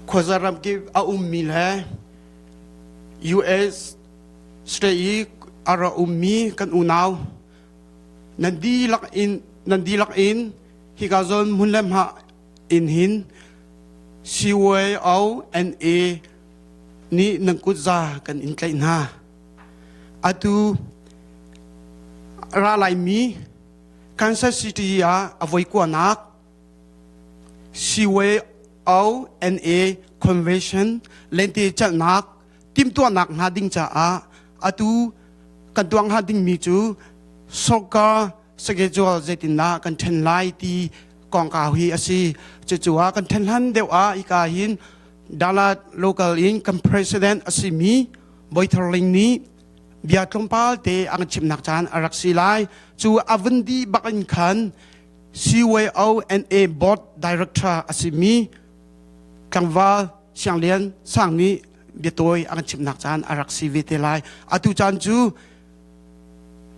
Khuaza ramkip a ummi le US state i a ra ummi kan unau nan dihlak in nan dihlak in hika zawn hmun le hma in hin CYONA nih nan kut za kan in tlaih hna. Atu ra laimi Kansas City ah a voi kuanak CYONA Convention lente celhnak timhtuahnak hna ding caah atu kan tuah hnga dingmi cu soccer schedule zeitindah kan ṭhen lai ti kongkau hi a si. Cucaah kan ṭhen hlan deuh ah hika hin Dalat local in kan president a simi Bawi Thar Ling nih bia tlawmpal te a kan chimnak caan a rak si lai. Cu a vun dih bak in khan CYONA board director a simi tlangval Siang Lian Sang nih biatawi a kan chimnak caan a rak si ve te lai. Atu caan cu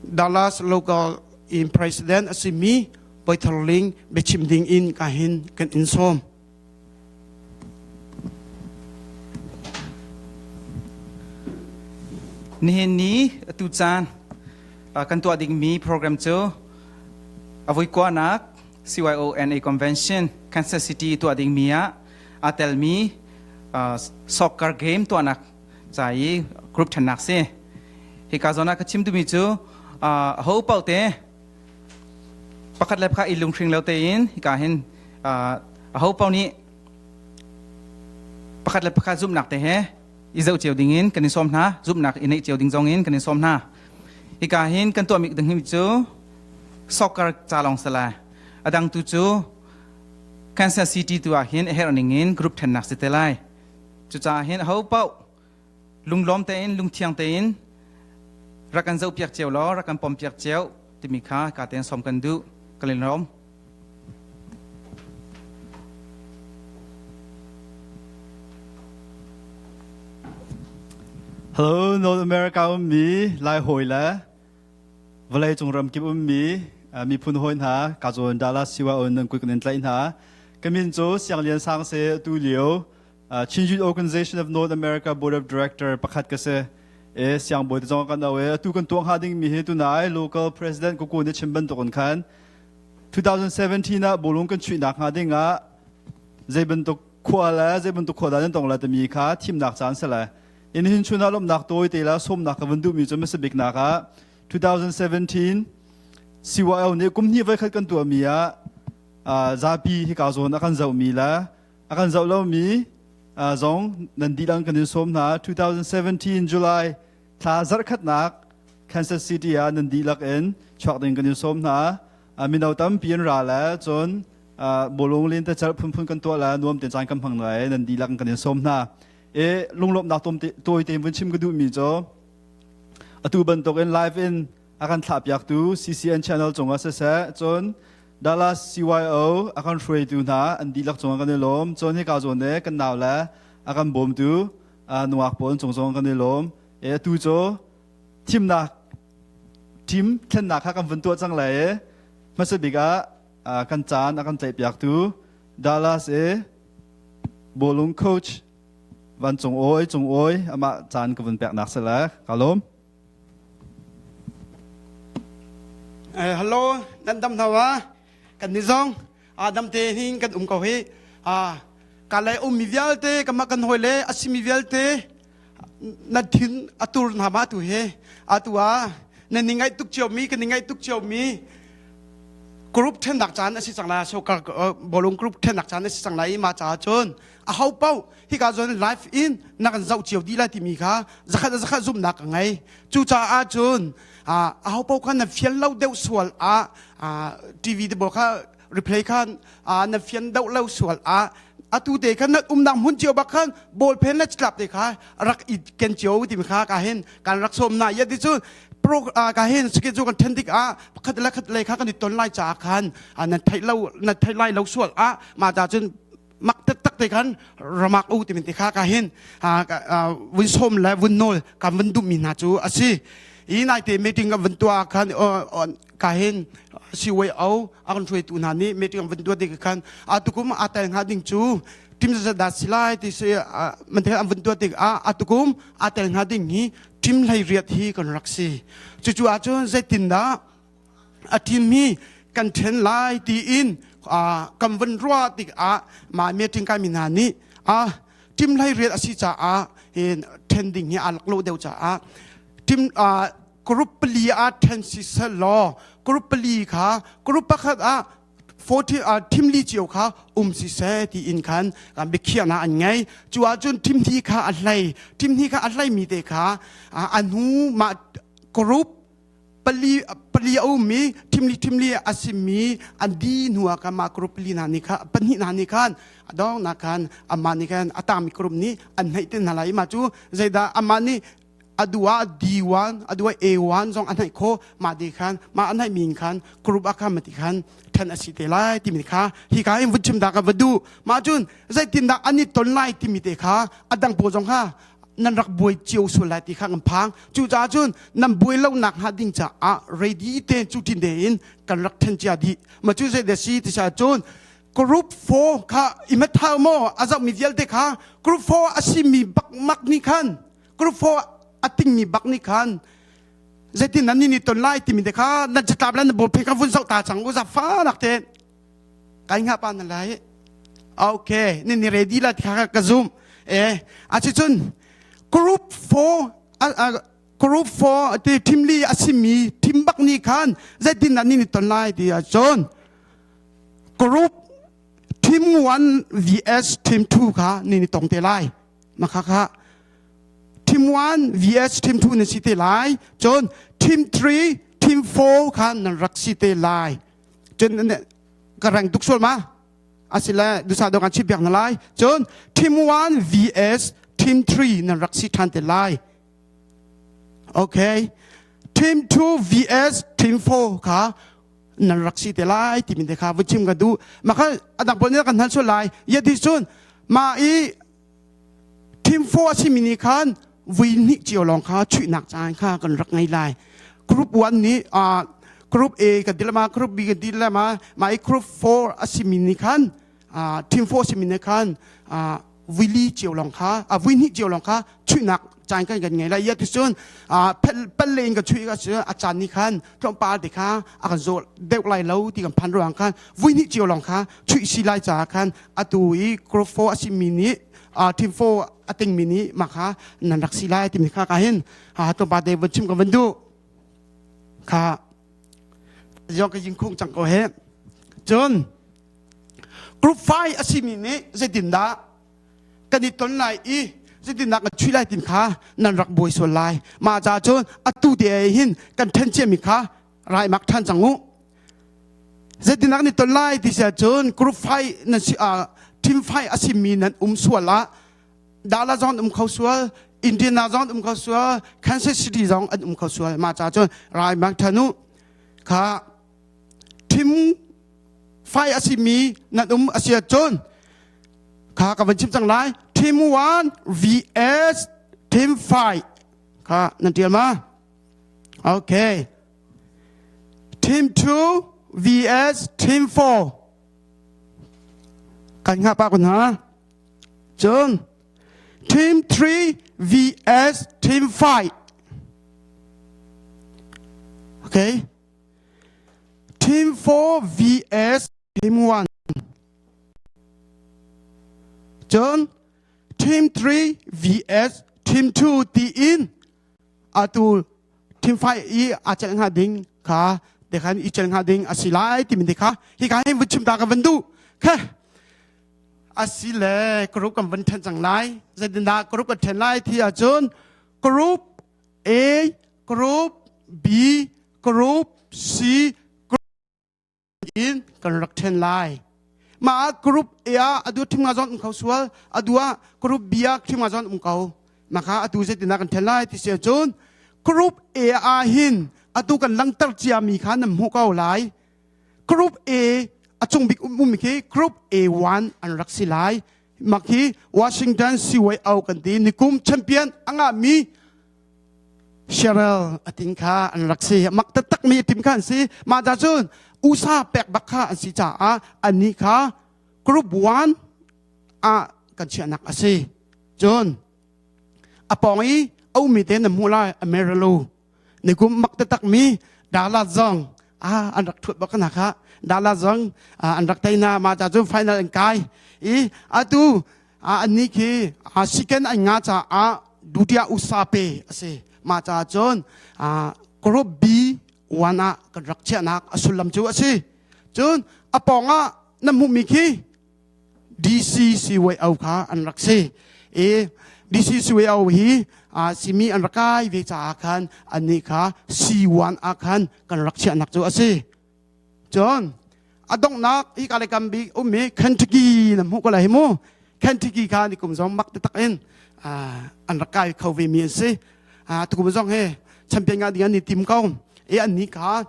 Dallas local in president a simi Bawi Thar Ling biachim ding in ka hin kan in sawm. Nihin ni atu caan kan tuah dingmi program cu a voikuanak CYONA Convention Kansas City tuah dingmi ah aa telmi soccer game tuahnak ca i group ṭhennak si. Hika zawn ah ka chim duhmi cu aho paoh te pakhat le pakhat i lunghring lo tein hika hin aho paoh nih pakhat le pakhat zumhnak te he i zoh cio ding in kan i sawm hna zumhnak i neih cio ding zong in kan i sawm hna hika hin kan tuahmi ding hi cu soccer ca lawng si lai a dang tu cu Kansas City tu ah hin a herh ning in group thennak si te lai cucaah hin aho paoh lunglawm tein lungthiang tein rak kan zohpiak cio law rak kan pompiak cio timi kha ka tein sawm kan duh ka in lawm. Hello North America ummi Lai hawi le vawlei cung ram kip ummi miphun hawi hna ka zawn Dallas Siwa on nan kut kan in tlaih hna. Ka min cu Siang Lian Sang se tu lio Chin Youth Organization of North America Board of Director pakhat ka si. E siangbawi te zong kan au e atu kan tuah hnga ding mi hi tunai local president kuku nih chim bantuk khan 2017 ah bawlung kan chuihnak hnga ding ah zei bantuk khua le zei bantuk khua dah nan tong la timi kha thimnak caan si lai. In hin chun ah lawmhnak tawi te la sawmnak ka van duhmi cu hmasa bik nak ah 2017 CYO nih kum hnih voi khat kan tuahmi ah zapi hika zawn a kan zohmi le A kan zoh lomi zong nan dihlak kan in sawm hna. 2017 July thla zarhkhatnak Kansas City ah nan dihlak in chuak ding kan in sawm hna. Mino tampi an ra le cun bawlung lentecelh phunphun kan tuah le nuam tein caan kan hmang lai nan dihlak kan in sawm hna. E lunglawmhnak tawi tein vun chim ka duhmi cu atu bantuk in live in a kan thlahpiaktu CCN channel cungah siseh cun Dallas CYO a kan hruaitu hna an dihlak cungah kan i lawm. Cun hika zawn le kan nau le a kan bawmtu nungak pawl cung zong kan i lawm. E atu cu thimnak team thlennak kha kan vun tuah cang lai i hmasa bik ah kan caan a kan tlaihpiaktu Dallas i bawlung coach Van Cung Awi Cung Awi amah caan ka vun peknak si le ka lawm. Hello, nan dam hna wa? Kan ni zong dam te hin kan um ko hi. Ka lei ummi vialte kamah kan hawi le a simi vialte nan thin a tur hna ma tu hi. Atu ah nan ni ngaih tuk ciomi kan ni ngaih tuk ciomi group thennak caan a si cang lai so bawlung group thennak caan a si cang lai i ma caah cun a ho paoh hika zawn life in na kan zoh cio dih lai timi kha zakhat zakhat zumhnak ka ngei cucaah cun a ho paoh kha na fian lo deuh sual ah TV te bol kha replay kha na fian deuh lo sual ah atu te khan na umnak hmun cio bak khan ball pen le tlap te kha rak i ken cio timi kha ka hin kan rak som na ya ti cu pro ka hin sike cu kan then tik ah khat le khat le kha kan i ton lai ca khan nan theih lo nan theih lai lo sual ah ma ta cun mak taktak te khan ramak u timi te kha ka hin vun som le vun nawl kan vun duhmi hna cu a si. I naite meeting kan van tuah khan ka hin CYO a kan hruaitu hna nih meeting an van tuah tik khan atukum aa tel hnga ding cu team zeizat si lai ti si man an van tuah tik ah atukum aa tel hnga ding hi team 18 hi kan rak si. Cucu ahcun zeitindah a team hi kan then lai tiin kan van ruah tikah mah meeting kai mi hna nih a team 18 a si caah then ding hi aa lak lo deuh caah team group pali ah then si selaw group pali kha group pakhat ah 40 team li cio kha um si seh tiin khan biakhiahnak an ngei. Cu ahcun team hnih kha a hlei team hnih kha a hlei mi te kha a hnu mah group pali pali a ummi team li team li a simi an di hnu ah khan mah group pali hna nih kha pahnih hna nih khan a dongnak khan amah nih khan a tangmi group nih an hnaih te hna lai. Mah cu zeidah amah nih adu ah D1 adu ah A1 zong an hnaih kho mah de khan mah an hnaih mi khan group ah khan mati khan then a si te lai timi kha hi ka in vun chim da ka va du mah cun zeitindah an i ton lai timi te kha adang pawl zong kha nan rak buai cio sual lai ti kha kan phang. Cucaah cun nan buai lo nak hnga ding caah ready te cu tin tein kan rak then cia dih. Ma cu zei da si ti sa cun group 4 kha imat thau maw a zoh mi vialte kha group 4 a si mi bak mak ni khan group 4 a tingmi bak nih khan zeitin nan ni ton lai timi te kha nan catlap le nan bawlphen kha vun zoh ta cang u za fa nak te kai nga pa na lai. Okay, ni ni ready la kha ka zoom eh a cun group 4 group 4 ti team li a simi team bak ni khan zeitin nan ni ton lai ti ah cun group team 1 vs team 2 kha ni ni tong te lai. Makha kha team 1 vs team 2 nan si te lai. Cun team 3 team 4 kha nan rak si te lai. Cun ka rang tuk sual ma asile dusa do kan chip biak na lai. Cun team 1 vs team 3 nan rak si than te lai. Okay, team 2 vs team 4 kha nan rak si te lai timi te kha vun chim ka duh. Maka adang pawl nih kan hal sual lai. Ya ti cun ma i team 4 a simi nih khan vui hnih cio lawng kha chuihnak caan kha kan rak ngei lai. Group 1 nih group A kan ti ma group B kan ti ma ma i group 4 a simi nih khan team 4 a simi nih khan vui li cio lawng kha vui hnih cio lawng kha chuihnak caan kan kan ngei lai. Ya ti cun pel le in kan chuih a caan nih khan tlawmpal te kha a kan zaw deuh lai lo ti kan phan ruang khan vui hnih cio lawng kha chuih si lai caah khan atu i group 4 a simi nih team 4 a tingmi nih mah kha nan rak si lai timi kha ka hin tlawmpal te vun chim ka van duh kha yong ka ying khung cang ko he. Cun group 5 a simi nih zeitindah kan i ton lai i zeitindah kan chui lai tin kha nan rak buai sual lai. Mah ca cun atu te hin kan then ciami kha rai mak than cang u. Zeitindah kan i ton lai ti sia cun group 5 nan si team 5 a simi nan um sual ah Dala zong um kho sual, Indiana zong um kho sual, Kansas City zong an um kho sual. Mah ca cun rai mak than u. Kha team 5 a simi nan um a si ahcun kha ka van chim cang lai. Team 1 vs team 5 kha nan tial ma? Okay. Team 2 vs team 4 kan ngah pa kun ha. Cun team 3 vs team 5. Okay. Team 4 vs team 1. Cun team 3 vs team 2 tiin atu team 5 i a celh hnga ding kha te khan i celh hnga ding a si lai timi te kha hi ka hin vun chim ta ka van duh kha. Asile group kan van then cang lai. Zeitindah group kan then lai ti ahcun group A, group B, group C in kan rak then lai. Mah group A ah adu thim nga zon um kho sual, adu ah group B ah thim nga zon um ko. Maka atu zeitindah kan then lai ti si ahcun group A ah hin atu kan langter ciami kha nan hmuh ko lai. Group A a cung bik um khi Group A1 an rak si lai. Mak hi Washington CYO kan ti nikum champion a ngahmi. Cheryl ating kha an rak si. Mak taktak mi tim kha an si. Mah ca cun USA pek bak kha an si caah annih kha group 1 ah kan chiahnak a si. Cun a pawng i a ummi te na hmuh lai Amarillo nikum mak taktak mi Dallas zong ah an rak thut bak na kha Dallas zong an rak tei na mah ca cun final an kai i atu annih khi siken an nga caah dutia usa pe a si mah caah cun group B 1 ah kan rak chiahnak a sullam cu a si cun a pawng ah na hmuhmi khi DCCYO kha an rak si i DCCYO hi simi an rak kai ve caah khan annih kha C1 ah khan kan rak chiahnak cu a si cun a donghnak hi ka le kam bik ummi Kentucky na hmuh ko lai hi mu Kentucky kha ni kum zong mak taktak in an rak kai kho ve mi an si tukum zong he champion nga ding an ni tim ko e an ni kha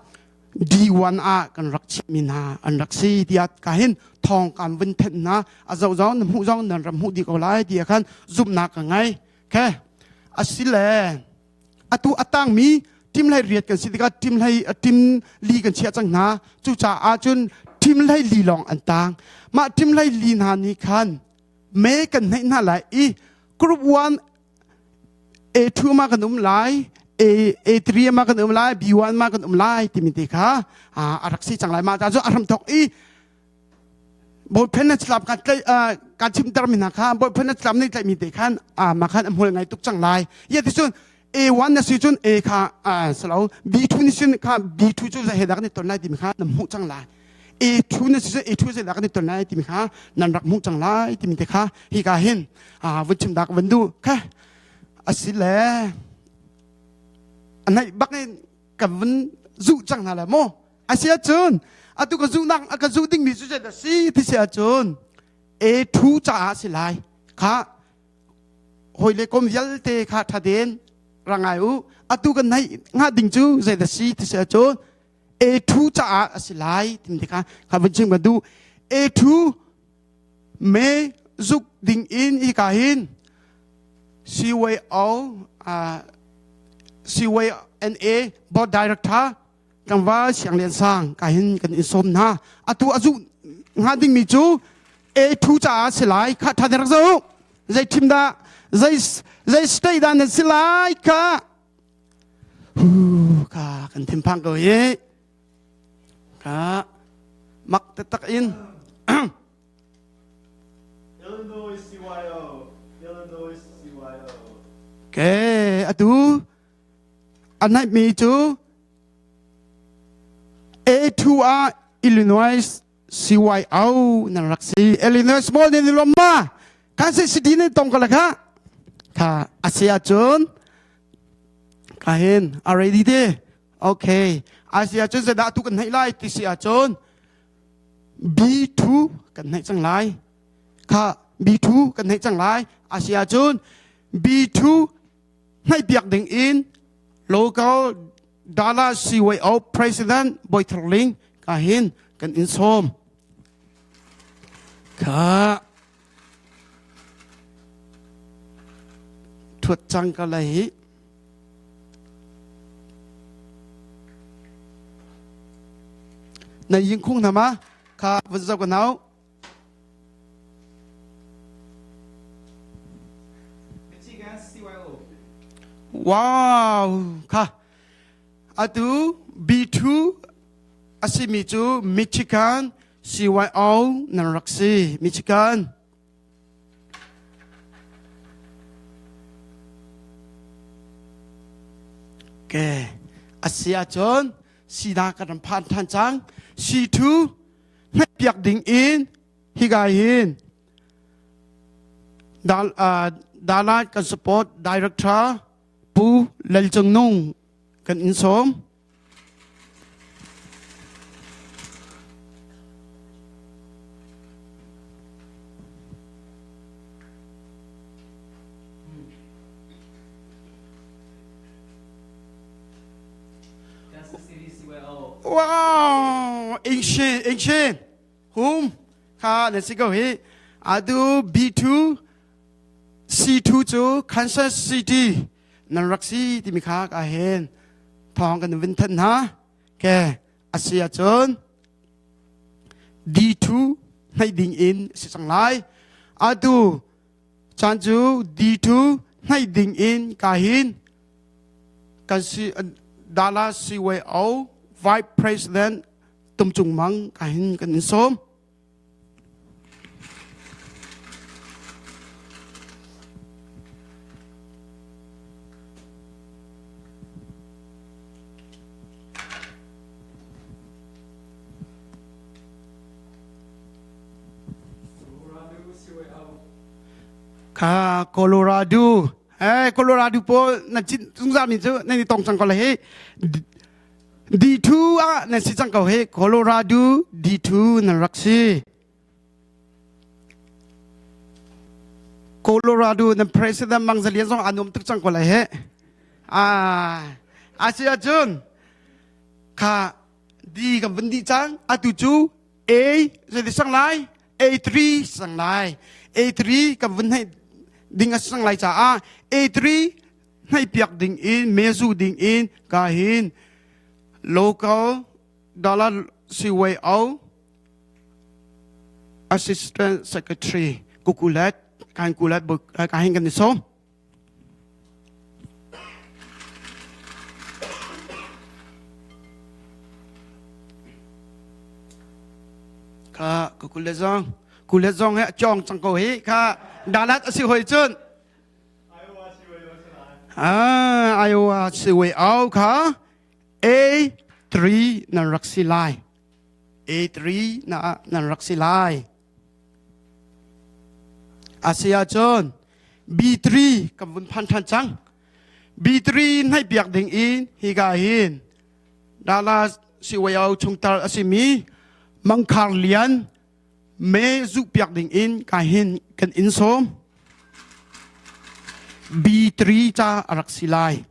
D1 ah kan rak chimmi hna an rak si tiah ka hin thawng kan vun thenh hna a zoh zong na hmuh zong nan ram hmuh dih ko lai tiah khan zumhnak ka ngei ke asile atu atangmi tim hlei riat kan si tikah tim hlei tim li kan chiah cang hna cucaah cun tim hlei li lawng an tang mah tim hlei li hna nih khan me kan hneih hna lai i group 1 A2 ma kan um lai A A3 ma kan um lai B1 ma kan um lai timi te kha a rak si cang lai mah ta cu a hram thok i Bawipa na thlam kan tlaih kan chimter mi hna kha Bawipa na thlam nei tlaih mi te khan ma khan a hmual ngai tuk cang lai. Ya ti cun A1 na si cun A kha salo B2 ni sin kha B2 cu zei he dah kan i ton lai timi kha na hmuh cang lai. A2 na si cun A2 zei dah kan i ton lai timi kha nan rak hmuh cang lai timi te kha hi ka hin vun chim dak van duh kha asile a naih bak in kan vun zuh cang hna lai maw A si ahcun atu ka zuhnak a ka zuh dingmi cu zeidah si ti si ahcun A2 caah si lai kha hawile kom vialte kha ṭha tein ra ngai u atu kan naih hnga ding cu zeidah si ti si ahcun A2 caah a si lai timi te kha kha vun chim ka duh A2 me zuk ding in hika hin CYO uh, CYNA board director tlangval Siang Lian Sang ka hin kan in sawm hna atu a zuh hnga dingmi cu A2 caah si lai kha tha rak zo zei thim dah zei zei state dah nan si lai kha hu ka kan thinphang ko hi ka mak taktak in Illinois CYO Illinois CYO ke atu A naihmi cu A2 ah Illinois CYO nan rak si. Illinois small nih lom ma? Kansas City nih tong ka la kha. Kha a si ahcun ka hin a ready te. Okay. A si ahcun zeidah tu kan hneih lai ti si ahcun B2 kan hneih cang lai. Kha B2 kan hneih cang lai. A si ahcun B2 hnaihpiak ding in local Dallas CYO President Bawi Thar Ling ka hin kan in sawm. Kha thuat cang ka lai hi. Na ying khung na ma kha vun zau ka nau. Wow, kha atu B2 a simi cu Michigan CYO nan rak si Michigan ke a si ahcun sida kan ram phan than cang C2 hmetpiak ding in hika hin Dalat kan support director Pu Lal Cung Nung kan in sawm. Wow, English, English. Hum, kha na si ko hi. Atu B2, C2 cu Kansas City. Nan rak si timi kha ka hen thawng kan vin than hna. Ke asi ahcun D2 hnaih ding in si cang lai. Atu caan cu D2 hnaih ding in ka hin kan si Dallas CYO Vice President Tum Cung Mang ka hin kan in sawm. Kha Colorado eh Colorado pawl na cin zungzal mi cu nan i tong cang ko le hi D2 ah nan si cang ko hi Colorado D2 nan rak si. Colorado nan president Mang Zalian zong aa nuam tuk cang ko lai he. Ah, a si ahcun kha D kan vun dih cang. Atu cu A zeiti sang lai? A3 sang lai. A3 kan vun hei ding a sang lai caah A3 hnaihpiak ding in mezu ding in ka hin local dollar CYO assistant secretary kukulet kan kulet ka hin kan ni som kha kukulet zong kulet zong he chong chang ko hi kha dalat asi hoi chun Ah, Iowa siwei au kha A3 nan rak si lai. A3 na nan rak si lai. Asia cun B3 kan vun phan than cang. B3 nai biak ding in higa hin Dallas siwei au chungtar asimi Mangkhar Lian Me zuhpiak ding in ka hin kan in sawm. B3 ca a rak si lai.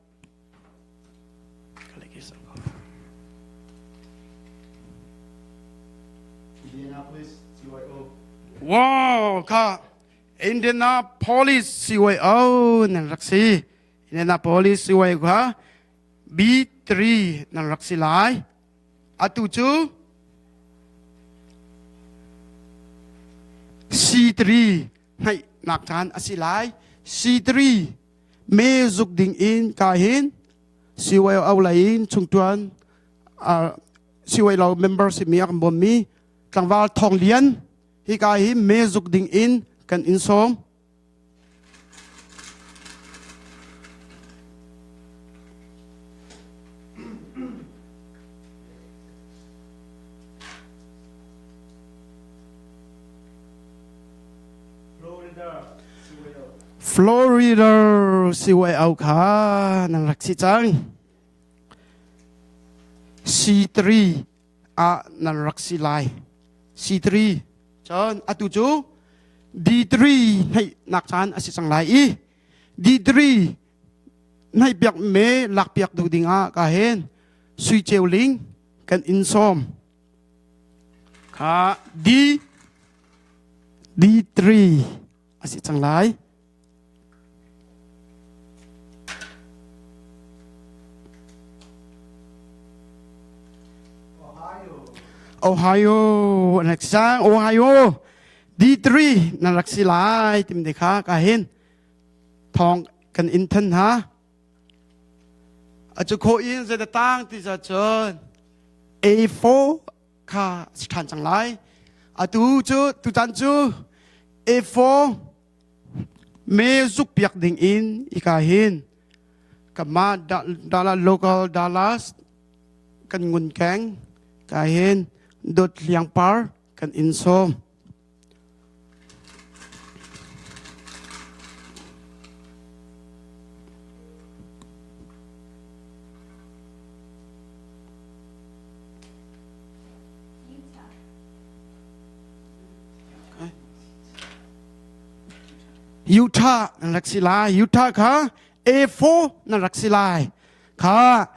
Indianapolis CYO. Wow, kha Indianapolis CYO nan rak si. Indianapolis CYO kha B3 nan rak si lai. Atu cu C3 hnaihnak caan a si lai. C3 me zuk ding in ka hin CYO lei in chungtuan CYO member simi a kan bawmmi tlangval Thawng Lian hika hi me zuk ding in kan in sawm. Florida CYO kha nan rak si cang. C3 ah nan rak si lai. C3 cun atu cu D3 hneihnak caan a si cang lai i D3 hneihpiak me lakpiak duh ding ah ka hen sui ceu ling kan in sawm kha D D3 a si cang lai. Ohio an rak sang Ohio D3 nan rak si lai tim de kha ka hin thong kan in than ha a chu kho in zai tang ti za chun A4 kha si ṭhan cang lai atu cu tutan cu A4 me zuk piak ding in ika hin kanmah Dallas local Dallas kan ngun keng ka hin dot liang par kan in sawm Utah nan rak si lai. Utah kha A4 nan rak si lai. Kha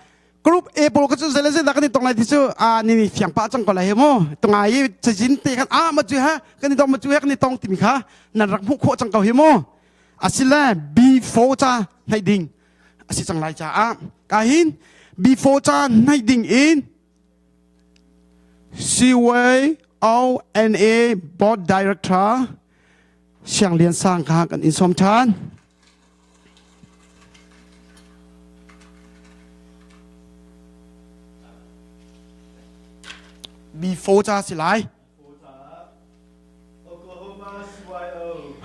group A pawl ka cu zele zele kan i tong lai ti cu a ni ni fiang pa cang ko lai he mu tungai i cazin te khan a ma cu ha kan i tong ma cu he kan i tong timi kha nan rak hmuh khawh cang ko hi mu asile B4 ca hnaih ding. a si cang lai caah ka hin before caan hnaih ding in CYONA Board Director Siang Lian Sang kha kan in sawm ṭhan. Before ca si lai.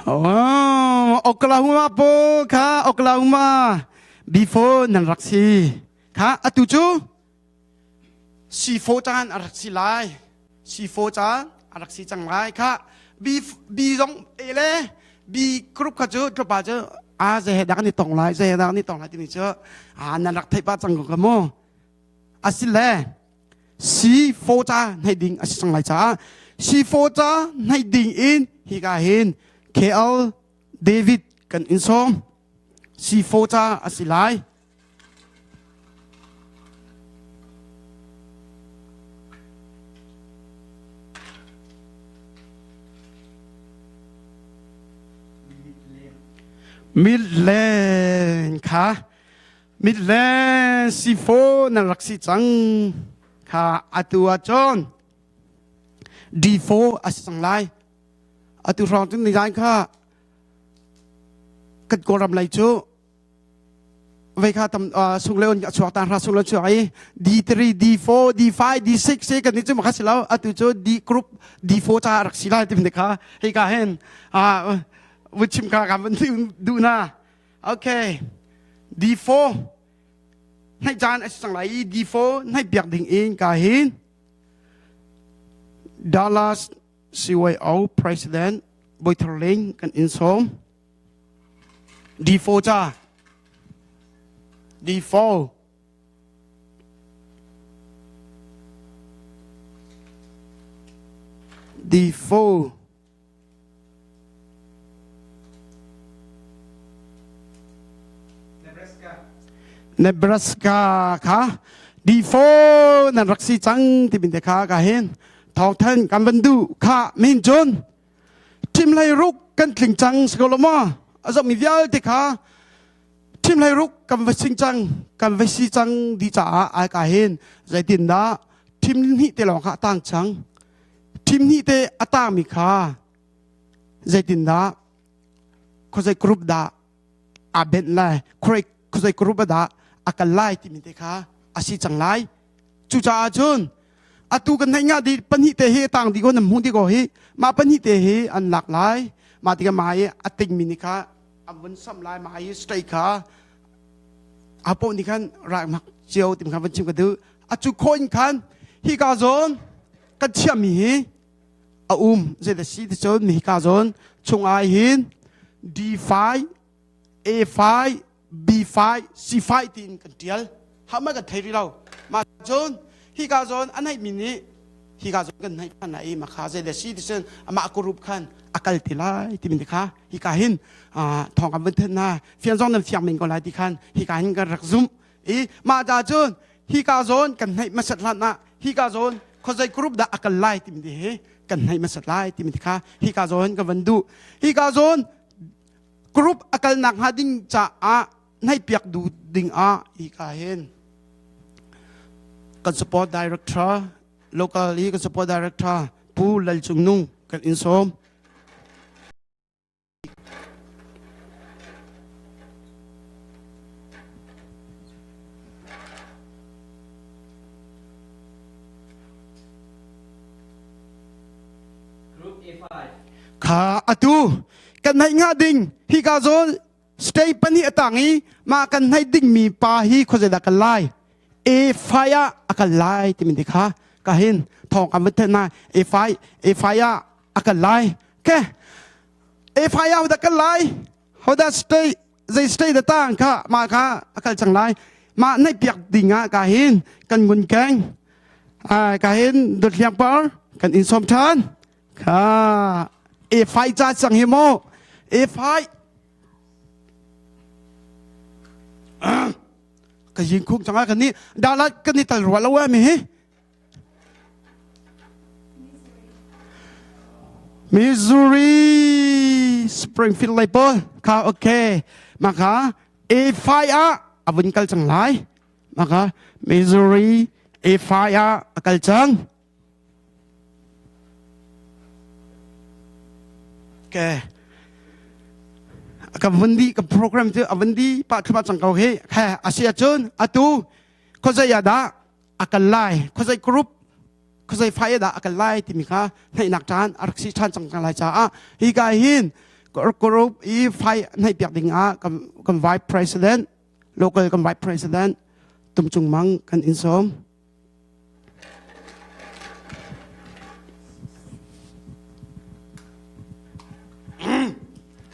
Oh, Oklahoma po kha Oklahoma before nan rak si. Kha atu cu C4 caan a rak si lai. C4 caan a rak si cang lai. Kha B B zong A le B group kha cu tlawpa cu a zei he dah kan i tong lai, zei he dah kan i tong lai timi cu a nan rak theih pah cang ko ka mu. Asile C4 ca hnaih ding a si cang lai caah C4 ca hnaih ding in hika hin KL David kan in sawm C4 ca a si lai. Midland kha Midland C4 nan rak si cang kha atu ahcun D4 a si cang lai. Atu hrawng cun nizan kha kan Kawlram lei cu vei kha tam sung le a chuak ta hra sung le chuak i D3 D4 D5 D6 se kan ni cu makha si lo atu cu D group D4 ca rak si lai ti kha hei ka hen a vun chim kha ka van duh na Okay. D4 hnaih caan a si cang lai i D4 hnaih piak ding in ka hin Dallas CYO President Boithar Ling kan in sawm. D4 ca D4 D4 Nebraska kha D4 nan rak si cang timi te kha ka hin thawngthan kan van duh kha min cun thim hlei ruk kan tling cang si ko lo maw a zohmi vialte kha thim hlei ruk kan va sing cang kan va si cang di caah ai ka hin zeitindah thim hnih te lawng kha a tang cang Thim hnih te a tangmi kha zeitindah khuazei group dah aa benh lai, khuazei group dah a kal lai timi te kha a si cang lai. Cucaah cun atu kan theih nga di pahnih te hi tang di ko nan hmuh di ko hi mah pahnih te hi an lak lai mah tikah mah i a tingmi nih kha an vun samh lai mah i straight kha apo nih khan rak mak cio tim khan van chim ka duh a cu khawh in khan hi ka zawn kan chiahmi hi a um zeidah si ti cun hika zawn chung ah hin D5 A5 B5 C5 tiin kan tial hama kan thei rih lo mah cun hika zawn a naihmi nih hika zawn kan naih phan lai ma kha zeidah si ti cun amah group khan a kal ti lai timi kha hika hin thawng kan vun then na fian zong nan fiang men ko lai ti khan hika hin kan rak zumh i mah ta cun hika zawn kan hnaih hmasat hlan ah hika zawn khuazei group dah a kal lai timi ti hi kan hnaih hmasat lai timi ti kha hika zawn kan van duh hika zawn group a kalnak hnga ding caah hnaih piak du ding ah hika hin kan support director local i kan support director Pu Lal Cung Nung kan in sawm Kha atu kan hnaih nga ding hika zawn state pahnih a tang i mah kan hnaih dingmi pa hi khuazei dah kan lai A5 ah a kal lai timi te kha ka hin thawng kan van thenh na A5 A5 ah a kal lai ke A5 ah dah kal lai hodah state zei state da tang kha mah kha a kal cang lai mah naih piak ding ah ka hin kan ngun keng ka hin dot hliang par kan in som than kha A5 ca cang hi mo A5 ka yin khung cang ah kan ni dalat kan ni tal rua lo mi hi Missouri Springfield lai pawl kha okay maka A5 ah. a vun kal cang lai. Maka Missouri A5 ah a kal cang. Okay. Kan vun di kan program cu a vun di pah thluahmah cang ko hi. Kha a si ahcun atu khuazei ah dah a kal lai khuazei group khuazei fai dah a kal lai timi kha hnaihnak caan a rak si ṭhan cang lai caah hi ka hin group i fai hnaih piak ding ah kan kan vice president local kan vice president Tum Cung Mang kan in sawm.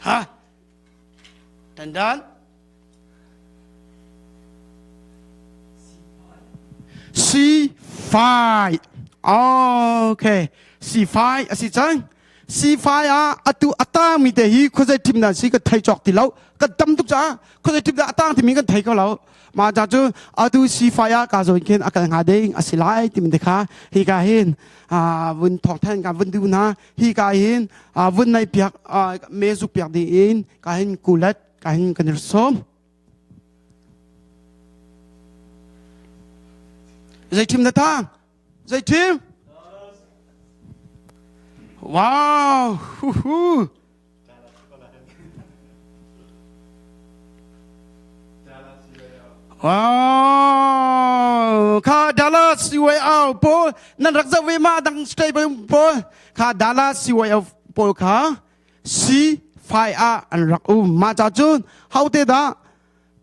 Ha Dandan C5 okay C5 a si cang C5 ah atu atang mi te hi khuazei thim dan si ka thei cawk ti lo ka dam tuk caah khuazei thim dan atang timi kan thei ko lo mah ca cu atu C5 ah ka zawn khin a kal hnga ding a si lai timi te kha hi ka hin vun thawk than ka vun du na hi ka hin vun nei piak me zuk piak ding in ka hin kulat ka hin kan sawm Zei thim na tang? Zei thim? Wow! Hu hu. Wow! Kha Dallas CYO pawl nan rak zoh ve ma dang state pawl kha Dallas CYO pawl kha C fai ah an rak um. Mah ca cun hote dah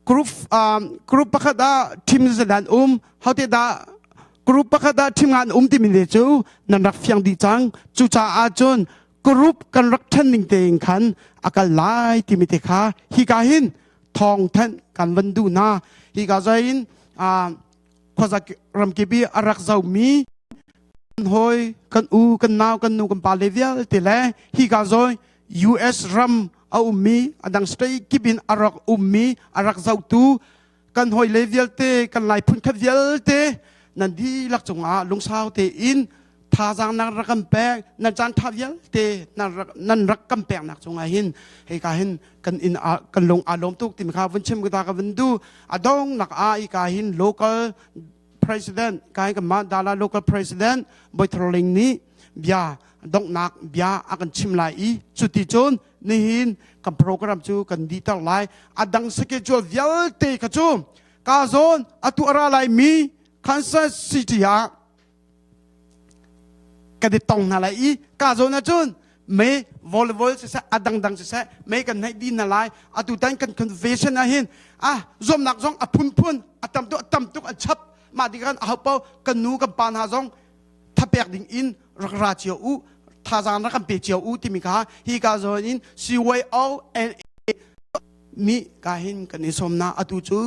group um, group pakhat ah team zedan um hote dah group pakhat ah team ngan um timi te cu nan rak fiang dih cang. Cucaah cun group kan rak ṭhen ning tein khan a kal lai timi te kha hi ka hin thawng thanh kan van duh hna. Hi ka zain khuaza ramkip i a rak zomi kan hawi kan u kan nau kan nu kan pa le vialte le hi ka zawi US ram a ummi a dang state kip in a rak ummi a rak zohtu kan hawi le vialte kan lai phun khat vialte nan dihlak cungah lungsau tein thazaang nan rak kan pek nan caan tha vialte nan rak nan rak kan pek nak cungah hin hei ka hin kan in kan lung aa lawm tuk timi kha vun chim ka ka vun du a dong nak a i ka hin local president ka hin kan dala local president Boitharling nih bia donghnak bia a kan chim lai i cuti cun nihin kan program cu kan diter lai a dang schedule vialte kha cu ka zawn atu ara lai mi Kansas City ah kan i tong hna lai i ka zawn ahcun mei volleyball siseh a dangdang siseh mei kan hnaih dih hna lai atu tan kan convention ah hin ah zuamnak zong a phunphun a tam tuk a tam tuk an chap mah tikhan a hopo kan nu kan pa hna zong thapek ding in rak ra cio u thazaang rak kan pe cio u timi kha hi ka zawn in CYO L A mi ka hin kan i sawm na atu cu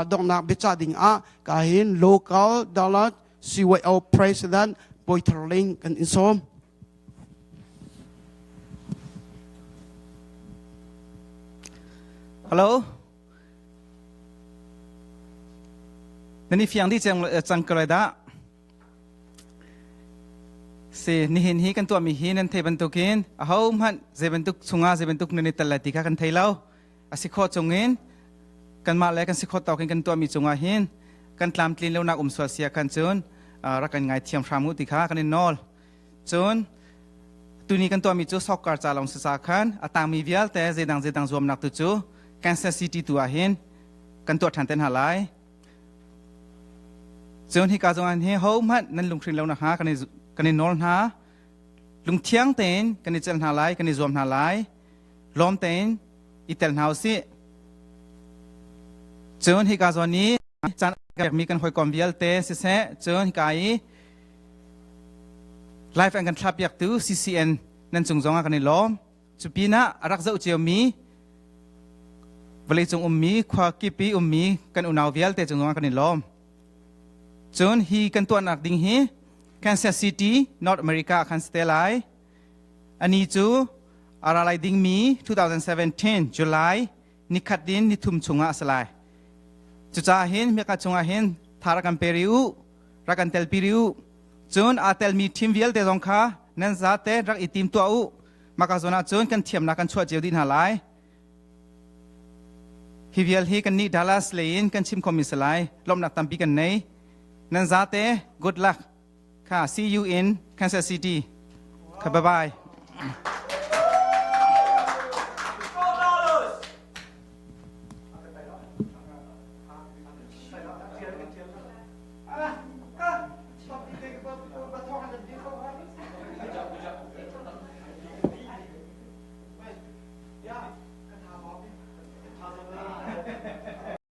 donghnak biacah ding ah ka hin local dollar CYO President Bawi Thar Ling kan in sawm. Hello. Nan i fiang dih cang ko lai dah. Si nihin hi kan tuahmi hi nan thei bantukin aho hmanh zei bantuk chungah zei bantuk nan i tel lai ti kha kan thei lo. A si khawh chungin kanmah le kan si khawh tawk in kan tuahmi cungah hin kan tlamtlin lonak um sual sia khan cun rak kan ngaithiam hram u ti kha kan in nawl. Cun tuni kan tuahmi cu soccer ca lawng si ca khan a tangmi vialte zeidang zeidang zuamnak tu cu Kansas City tu ah hin kan tuah ṭhan te hna lai. Cun hika zongah hin hohmanh nan lunghrin lo nakhnga kan i kan i nawl hna. Lungthiang tein kan i celh hna lai, kan i zuam hna lai. Lawm tein i tel hna usih. Cun hika zawn i caan pekmi kan hawikom vialte siseh, cun hika i live an kan thlahpiaktu CCN nan cung zongah kan i lawm. Cu pinah a rak zoh ciomi vawleicung ummi khua kip i ummi kan unau vialte cung zongah kan i lawm. Cun hi kan tuahnak ding hi Kansas City, North America ah khan si te lai. Ani cu a ra lai dingmi 2017 July nikhat in nithum chungah a si lai. Cucaah hin hmeka chungah hin tha rak kan pe rih u, rak kan telpi rih u. Cun aa telmi team vialte zong kha nan zate rak i tim tuah u. Maka zawn ah cun kan thiamnak kan chuah cio dih hna lai. Hi vial hi kan nih Dallas lei in kan chim khomi si lai. Lawmhnak tampi kan nei. Nan zate good luck. Kha see you in Kansas City. Kha bye bye.